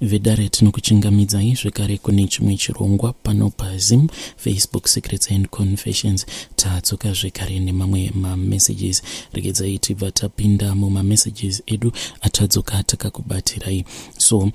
Vedare, tinokuchingamidzai zvekare kune chimwe chirongwa pano paZim Facebook Secrets and Confessions. Tadzoka zvekare nemamwe mamessages. Regedzai tibva tapinda mumamessages edu atadzoka takakubatirai. So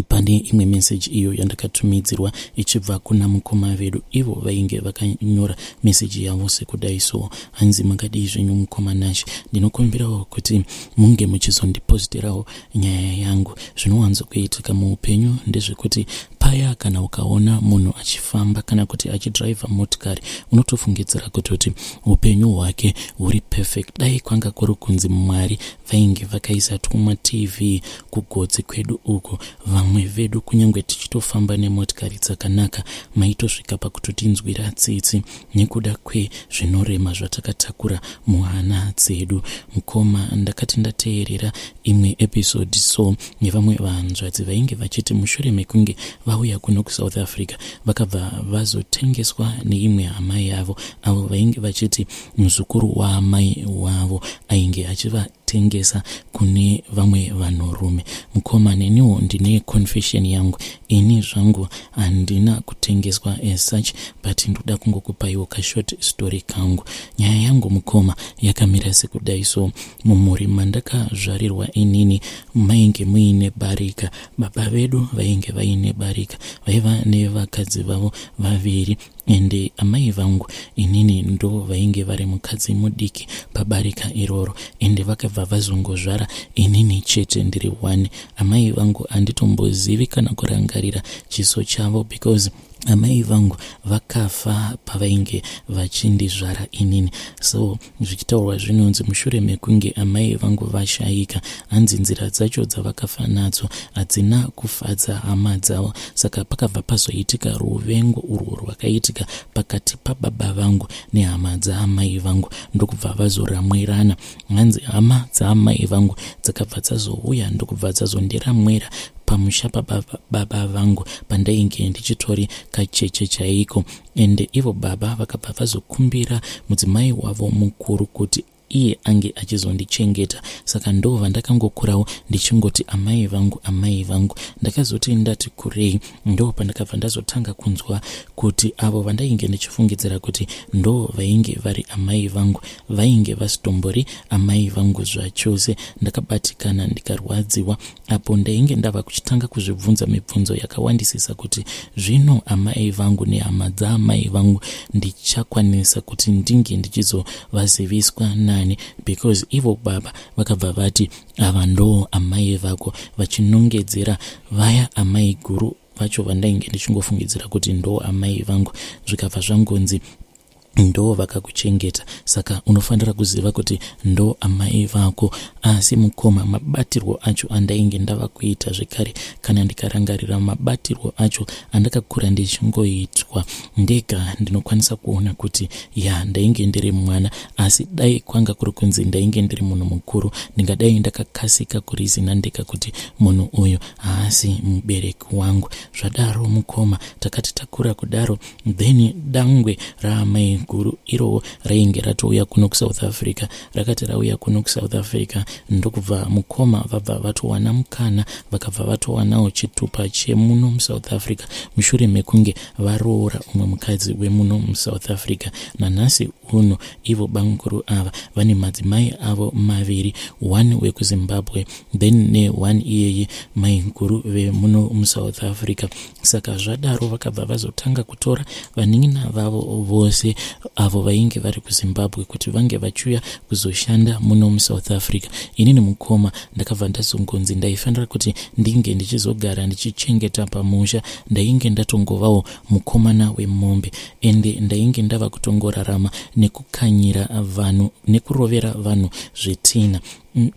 pane imwe meseji iyo yandakatumidzirwa ichibva kuna mukoma vedu. Ivo vainge vakanyora meseji yavo sekudai so: Hanzi, "Makadii zvenyu mukoma Nashe? Ndinokumbirawo kuti munge muchizondiposterawo nyaya yangu. Zvinowanzokuitika muupenyu ndezvekuti paya kana ukaona munhu achifamba kana kuti achidhiraivha motikari, unotofungidzira kutoti upenyu hwake huri perfect. Dai kwanga kuri kunzi Mwari vainge vakaisa twuma TV kugotsi kwedu uku, vamwe vedu kunyange tichitofamba nemotikari dzakanaka, maitosvika pakutotinzwira tsitsi nekuda kwezvinorema zvatakatakura muhana dzedu. Mukoma, ndakati ndateerera imwe episode so nevamwe vanzvadzi vainge vachiti mushure mekunge vauya kuno kuSouth Africa, vakabva vazotengeswa neimwe hama yavo, avo vainge vachiti muzukuru waamai wavo ainge achivatengesa kune vamwe vanhurume. Mukoma, neniwo ndine confession yangu. Ini zvangu handina kutengeswa as such, but ndoda kungokupaiwo kashort story kangu. Nyaya yangu, mukoma, yakamira sekudai so. Mumhuri mandakazvarirwa inini mainge muine barika. Baba vedu vainge vaine barika, vaiva nevakadzi vavo vaviri, ende amai vangu inini ndo vainge vari mukadzi mudiki pabarika iroro, ende vakabva vazongozvara inini chete ndiri one. Amai vangu handitombozivi kana kurangarira chiso chavo, because amai vangu vakafa pavainge vachindizvara inini. So zvichitaurwa zvinonzi mushure mekunge amai vangu vashayika, hanzi nzira dzacho dzavakafa nadzo hadzina kufadza hama dzavo. Saka pakabva pazoitika ruvengo urwo rwakaitika pakati pababa vangu nehama dzaamai vangu, ndokubva vazoramwirana. Hanzi hama dzaamai vangu dzakabva dzazouya, ndokubva dzazondiramwira pamusha pababa vangu pandainge ndichitori kacheche chaiko. Ende ivo baba vakabva vazokumbira mudzimai wavo mukuru kuti iye ange achizondichengeta. Saka ndo vandakangokurawo ndichingoti amai vangu, amai vangu. Ndakazoti ndati kurei, ndo pandakabva ndazotanga kunzwa kuti avo vandainge ndichifungidzira kuti ndo vainge vari amai vangu vainge vasitombori amai vangu zvachose. Ndakabatikana, ndikarwadziwa apo ndainge ndava kuchitanga kuzvibvunza mibvunzo yakawandisisa kuti zvino amai vangu nehama dzaamai vangu ndichakwanisa kuti ndinge ndichizovaziviswa nani, because ivo baba vakabva vati ava ndo amai vako, vachinongedzera vaya amai guru vacho vandainge ndichingofungidzira kuti ndo amai vangu. Zvikabva zvangonzi ndo vakakuchengeta, saka unofanira kuziva kuti ndo amai vako. Asi mukoma, mabatirwo acho andainge ndava kuita zvekare, kana ndikarangarira mabatirwo acho andakakura ndichingoitwa ndega, ndinokwanisa kuona kuti ya, ndainge ndiri mwana, asi dai kwanga kuri kunzi ndainge ndiri munhu mukuru, ndingadai ndakakasika kurizina ndega kuti munhu uyu haasi mubereki wangu. Zvadaro mukoma, takati takura kudaro, then dangwe raamai guru irowo rainge ratouya kuno kuSouth Africa. Rakati rauya kuno kuSouth Africa, ndokubva mukoma vabva vatowana mukana, vakabva vatowanawo chitupa chemuno muSouth Africa mushure mekunge varoora umwe mukadzi wemuno muSouth Africa. Nanhasi uno ivo bamukuru ava vane madzimai avo maviri, one wekuZimbabwe, then neone iyeye maiguru vemuno muSouth Africa. Saka zvadaro vakabva vazotanga kutora vanin'ina vavo vose avo vainge vari kuZimbabwe kuti vange vachiuya kuzoshanda muno muSouth Africa. Inini mukoma, ndakabva ndazongonzi ndaifanira kuti ndinge ndichizogara ndichichengeta pamusha. Ndainge ndatongovawo mukomana wemombe, ende ndainge ndava kutongorarama nekukanyira vanhu nekurovera vanhu zvetina,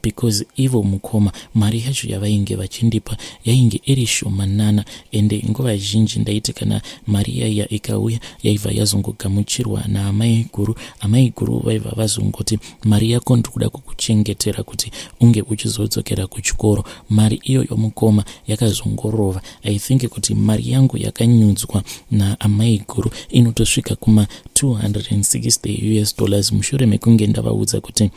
because ivo mukoma mari yacho yavainge vachindipa yainge iri shomanana, ende nguva zhinji ndaiti kana mari yaiya ikauya, yaibva yazongogamuchirwa naamai guru. Amai guru vaibva vazongoti, "Mari yako ndiri kuda kukuchengetera kuti unge uchizodzokera kuchikoro." Mari iyoyo mukoma yakazongorova. I think kuti mari yangu yakanyudzwa naamai guru inotosvika kuma 260 US dollars, mushure mekunge ndavaudza kuti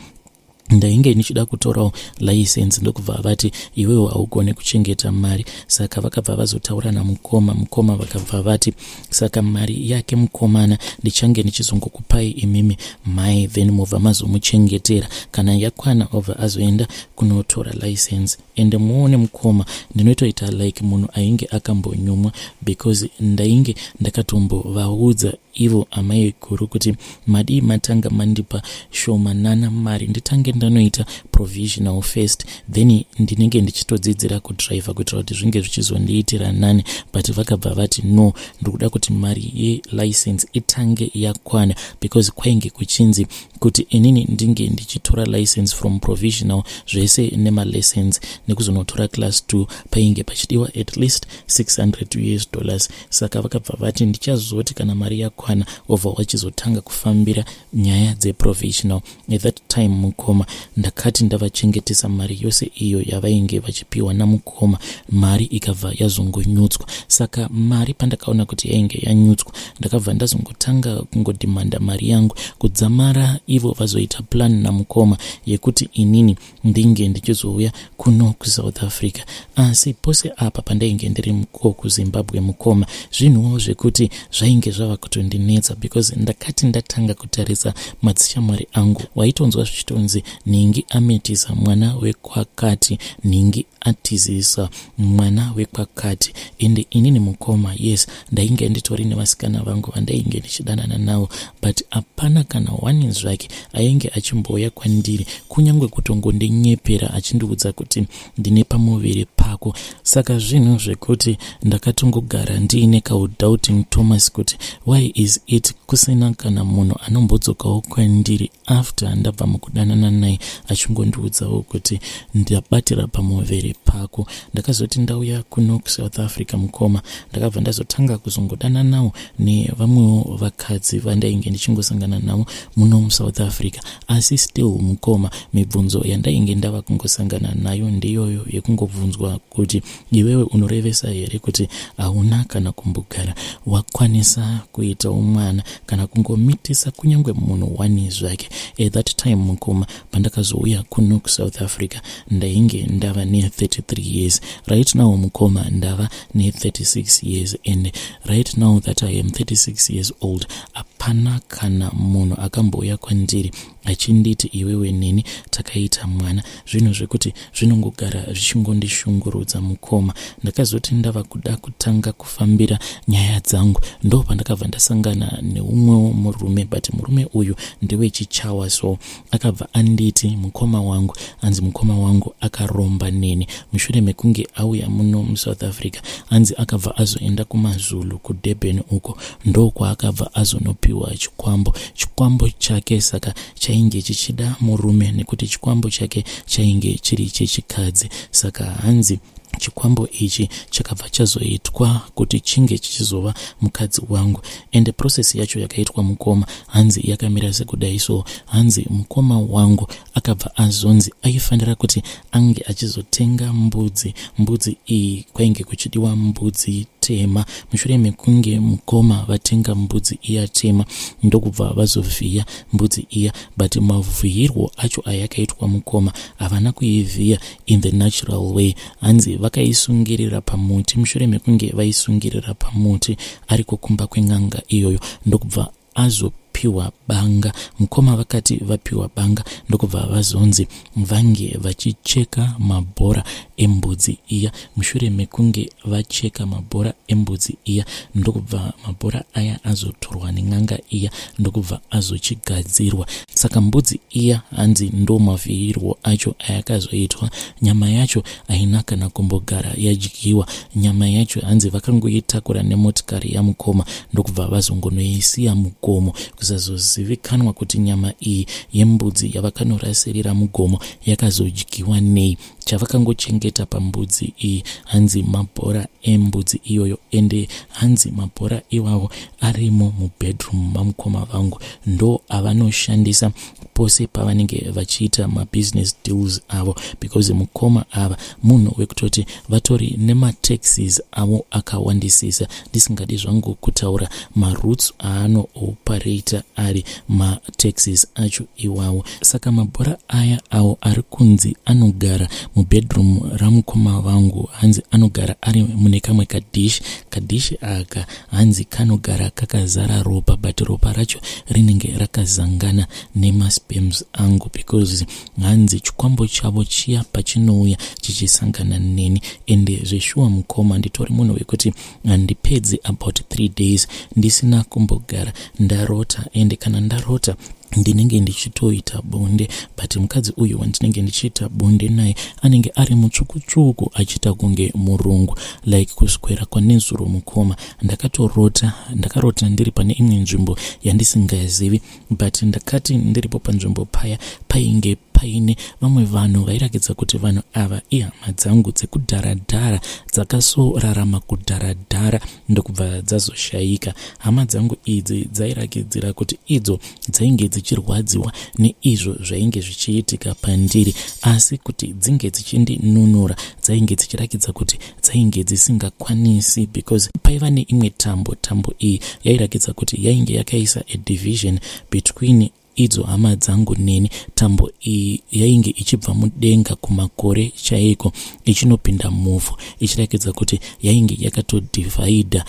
Ndainge ndichida kutorawo license, ndokubva vati, "Iwewo haugone kuchengeta mari." Saka vakabva vazotaura namukoma. Mukoma vakabva vati, "Saka mari yake mukomana ndichange ndichizongokupai imimi mai, then mobva mazomuchengetera. Kana yakwana, obva azoenda kunotora license." Ende muone mukoma, ndinotoita like munhu ainge akambonyumwa, because ndainge ndakatombovaudza ivo amai guru kuti madii matanga mandipa shomanana mari, nditange ndanoita provisional first, then ndinenge ndichitodzidzira kudhiraivha kuitira kuti zvinge zvichizondiitira nani. But vakabva vati, "No, ndikuda kuti mari yelicense itange yakwana," because kwainge kuchinzi kuti inini ndinge ndichitora license from provisional zvese nemalessons nekuzonotora class 2, painge pachidiwa at least US$600. Saka vakabva vati ndichazoti kana mari yakwana, obva wachizotanga kufambira nyaya dzeprovisional. At that time mukoma, ndakati ndavachengetesa mari yose iyo yavainge vachipiwa namukoma, mari ikabva yazongonyutswa. Saka mari pandakaona kuti yainge yanyutswa, ndakabva ndazongotanga kungodhimanda mari yangu kudzamara ivo vazoita plan namukoma yekuti inini ndinge ndichizouya kuno kuSouth Africa. Asi pose apa pandainge ndiri ko kuZimbabwe mukoma, zvinhuwo zvekuti zvainge zvava kutondinetsa, because ndakati ndatanga kutarisa madzishamwari angu, waitonzwa zvichitonzi nhingi amitisa mwana wekwakati, nhingi atizisa mwana wekwakati. Ende inini mukoma, yes, ndainge nditori nevasikana vangu vandainge ndichidanana navo, but hapana kana one zvake ainge achimbouya kwandiri, kunyange kutongondinyepera achindiudza kuti ndine pamuviri pako. Saka zvinhu zvekuti ndakatongogara ndiine kadoubting Thomas kuti why is it kusina kana munhu anombodzokawo kwandiri after ndabva mukudanana naye, achingondiudzawo kuti ndabatira pamuviri pako. Ndakazoti ndauya kuno kuSouth Africa mukoma, ndakabva ndazotanga kuzongodananawo nevamwewo vakadzi vandainge ndichingosangana navo muno muSouth Africa. Asi still mukoma, mibvunzo yandainge ndava kungosangana nayo ndiyoyo yekungobvunzwa kuti, "Iwewe unorevesa here kuti hauna kana kumbogara wakwanisa kuitawo mwana kana kungomitisa kunyange munhu wani zvake?" At that time mukoma, pandakazouya kuno kuSouth Africa, ndainge ndava ne33 years. Right now mukoma, ndava ne36 years, and right now that I am 36 years old, hapana kana munhu akambouya kwandiri achinditi, "Iwewe neni takaita mwana." Zvinhu zvekuti zvinongogara zvichingondishungurudza mukoma. Ndakazoti ndava kuda kutanga kufambira nyaya dzangu, ndo pandakabva ndasangana neumwewo murume, but murume uyu ndewechichawa. So akabva anditi mukoma wangu, anzi mukoma wangu akaromba neni. Mushure mekunge auya muno muSouth Africa, anzi akabva azoenda kumaZulu kuDurban uko, ndo kwaakabva azonopiwa chikwambo. Chikwambo chake saka chainge chichida murume, nekuti chikwambo chake chainge chiri chechikadzi. Saka hanzi chikwambo ichi chakabva chazoitwa kuti chinge chichizova mukadzi wangu. Ende process yacho yakaitwa mukoma, hanzi yakamira sekudai. So hanzi mukoma wangu akabva azonzi aifanira kuti ange achizotenga mbudzi. Mbudzi iyi kwainge kuchidiwa mbudzi tema. Mushure mekunge mukoma vatenga mbudzi iya tema, ndokubva vazovhiya mbudzi iya, but mavhiyirwo acho ayakaitwa mukoma, havana kuivhiya in the natural way. Hanzi vakaisungirira pamuti. Mushure mekunge vaisungirira pamuti ariko kumba kwen'anga iyoyo, ndokubva azopiwa banga mukoma. Vakati vapiwa banga, ndokubva vazonzi vange vachicheka mabhora embudzi iya. Mushure mekunge vacheka mabhora embudzi iya, ndokubva mabhora aya azotorwa nen'anga iya, ndokubva azochigadzirwa. Saka mbudzi iya, hanzi ndo mavhiyirwo acho ayakazoitwa. Nyama yacho haina kana kumbogara yadyiwa. Nyama yacho hanzi vakangoitakura nemotikari yamukoma, ndokubva vazongonoisiya mugomo, kusazozivikanwa kuti nyama iyi yembudzi yavakanorasirira mugomo yakazodyiwa nei. Chavakangochengeta pambudzi iyi hanzi mabhora embudzi iyoyo, ende hanzi mabhora iwawo arimo mubedroom mamukoma vangu, ndo avanoshandisa pose pavanenge vachiita mabusiness deals avo, because mukoma ava munhu wekutoti vatori nemataxis avo akawandisisa. Ndisingadi zvangu kutaura maroutes aanooparata ari mataxis acho iwawo. Saka mabhora aya awo ari kunzi anogara mubedroom ramukoma vangu, hanzi anogara ari mune kamwe kadhishi. Kadhishi aka hanzi kanogara kakazara ropa, but ropa racho rinenge rakazangana nemasperms angu, because hanzi chikwambo chavo chiya pachinouya chichisangana neni. Ende zveshuwa mukoma, nditori munhu wekuti handipedzi about 3 days ndisina kumbogara ndarota, ende kana ndarota ndinenge ndichitoita bonde, but mukadzi uyu wandinenge ndichiita bonde naye anenge ari mutsvukutsvuku, achiita kunge murungu. Like kuswera kwanezuro mukoma, ndakatorota, ndakarota ndiri pane imwe nzvimbo yandisingazivi, but ndakati ndiripo panzvimbo paya, painge paine vamwe vanhu vairakidza kuti vanhu ava ihama dzangu dzekudharadhara, dzakasorarama kudharadhara ndokubva dzazoshayika. Hama dzangu idzi dzairakidzira kuti idzo dzainge dzichirwadziwa neizvo zvainge zvichiitika pandiri, asi kuti dzinge dzichindinunura dzainge dzichirakidza kuti dzainge dzisingakwanisi, because paiva neimwe tambo. Tambo iyi yairakidza kuti yainge yakaisa a division between idzo hama dzangu neni. Tambo iyi yainge ichibva mudenga kumakore chaiko ichinopinda muvhu, ichirakidza kuti yainge yakatodhivhaidha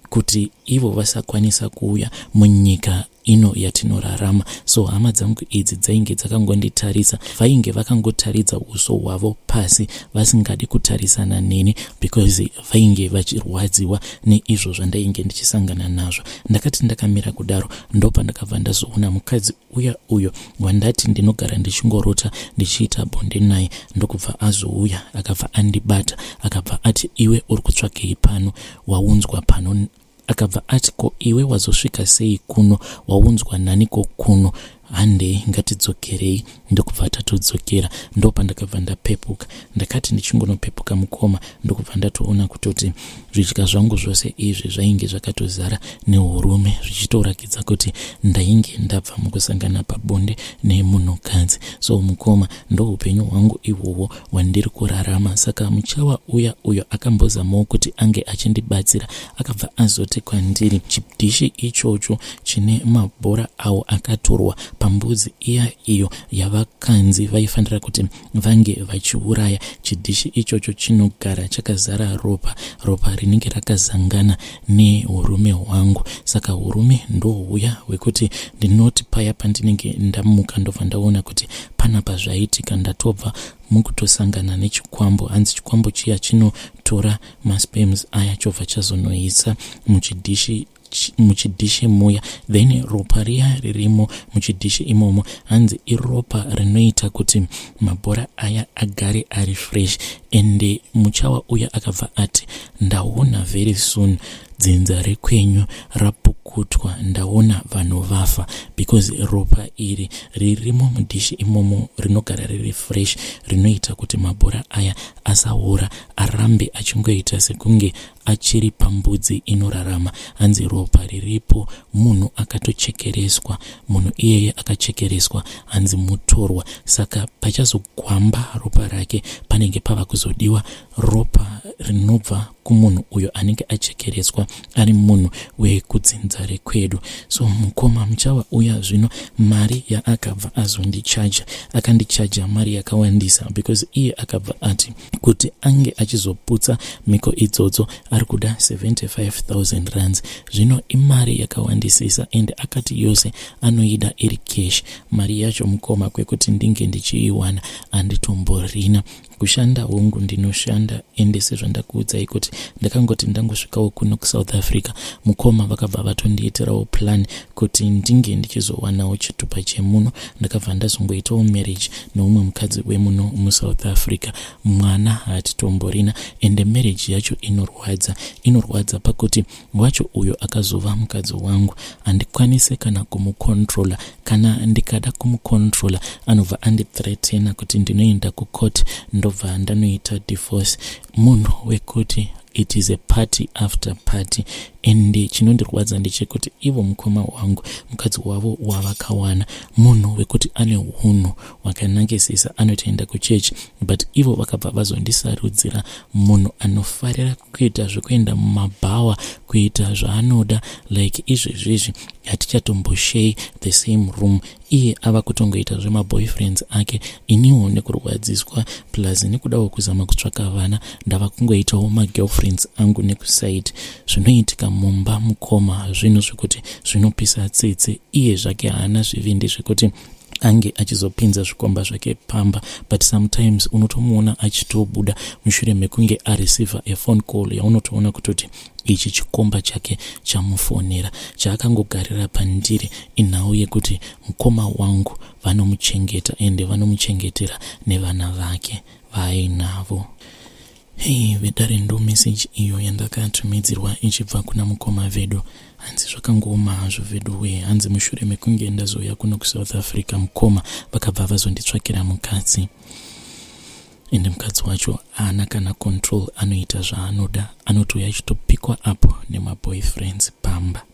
kuti ivo vasakwanisa kuuya munyika ino yatinorarama. So hama dzangu idzi dzainge dzakangonditarisa, vainge vakangotaridza uso hwavo pasi, vasingadi kutarisana neni, because vainge vachirwadziwa neizvo zvandainge ndichisangana nazvo. Ndakati ndakamira kudaro, ndopandakabva ndazoona mukadzi uya uyo wandati ndinogara ndichingorota ndichiita bonde naye, ndokubva azouya, akabva andibata, akabva ati, "Iwe uri kutsvakei pano? Waunzwa pano?" Akabva ati, "Ko iwe wazosvika sei kuno? Waunzwa naniko kuno? Handei, ngatidzokerei." Ndokubva tatodzokera. Ndopandakabva ndapepuka. Ndakati ndichingonopepuka mukoma, ndokubva ndatoona kutoti zvidya zvangu zvose izvi zvainge zvakatozara neurume, zvichitorakidza kuti ndainge ndabva mukusangana pabonde nemunhukadzi. So mukoma, ndoupenyu hwangu ihwohwo hwandiri kurarama. Saka muchawa uya uyo akambozamawo kuti ange achindibatsira, akabva azoti kwandiri chidhishi ichocho chine mabhora awo akatorwa pambudzi iya iyo yavakanzi vaifanira kuti vange vachiuraya, chidhishi ichocho chinogara chakazara ropa, ropa rinenge rakazangana neurume hwangu. Saka urume ndohuya hwekuti ndinoti paya pandinenge ndamuka, ndobva ndaona kuti panapa zvaitika, ndatobva mukutosangana nechikwambo. Hanzi chikwambo chiya chinotora masperms aya, chobva chazonoisa muchidhishi muya, then ropa riya ririmo muchidhishi imomo hanzi iropa rinoita kuti mabhora aya agare ari fresh. Ende muchawa uya akabva ati, "Ndaona very soon dzinza rekwenyu rapukutwa, ndaona vanhu vafa, because ropa iri ririmo mudhishi imomo rinogara riri fresh, rinoita kuti mabhora aya asaora, arambe achingoita sekunge achiri pambudzi inorarama." Hanzi ropa riripo, munhu akatochekereswa, munhu iyeye akachekereswa hanzi mutorwa, saka pachazogwamba ropa rake panenge pava kuzodiwa ropa rinobva kumunhu uyo anenge achekereswa ari munhu wekudzinza rekwedu. So mukoma, muchawa uya zvino mari yaakabva azondichaja, akandichaja mari yakawandisa, because iye akabva ati kuti ange achizoputsa mhiko idzodzo ari kuda 75,000 rands. Zvino imari yakawandisisa, ende akati yose anoida iri cash. Mari yacho mukoma, kwekuti ndinge ndichiiwana handitomborina. Kushanda hongu ndinoshanda, ende sezvandakuudzai kuti ndakangoti ndangosvikawo kuno kuSouth Africa, mukoma vakabva vatondiitirawo plan kuti ndinge ndichizowanawo chitupa chemuno. Ndakabva ndazongoitawo marriage neumwe mukadzi wemuno muSouth Africa. Mwana hatitomborina, ende marriage yacho inorwadza. Inorwadza pakuti wacho uyo akazova mukadzi wangu handikwanisi kana kumukontrola. Kana ndikada kumukontrola, anobva andithreatena kuti ndinoenda kucourt, ndobva. Ndobva ndanoita divorce. Munhu wekuti it is a party after party. And chinondirwadza ndechekuti ivo mukoma wangu, mukadzi wavo wavakawana, munhu wekuti ane unhu hwakanakisisa, anotoenda kuchechi, but ivo vakabva vazondisarudzira munhu anofarira kuita zvekuenda mumabhawa, kuita zvaanoda. Like izvezvizvi hatichatomboshei the same room. Iye ava kutongoita zvemaboyfriends ake. Iniwo nekurwadziswa plus nekudawo kuzama kutsvaka vana, ndava kungoitawo magirlfriends angu nekusaidi. Zvinoitika mumba, mukoma, zvinhu zvekuti zvinopisa tsitsi. Iye zvake haana zvivindi zvekuti ange achizopinza zvikomba zvake pamba, but sometimes unotomuona achitobuda mushure mekunge areceiva a phone call yaunotoona kutoti ichi chikomba chake chamufonera. Chaakangogarira pandiri inhau yekuti mukoma wangu vanomuchengeta, ende vanomuchengetera nevana vake vaainavo. Hei vedare, ndo meseji iyo yandakatumidzirwa ichibva kuna mukoma vedu. Hanzi zvakangooma hazvo vedu wee. Hanzi mushure mekunge ndazouya kuno kuSouth Africa, mukoma vakabva vazonditsvakira mukadzi, ende mukadzi wacho haana kana control, anoita zvaanoda, anotouya achitopikwa up nemaboyfriends pamba.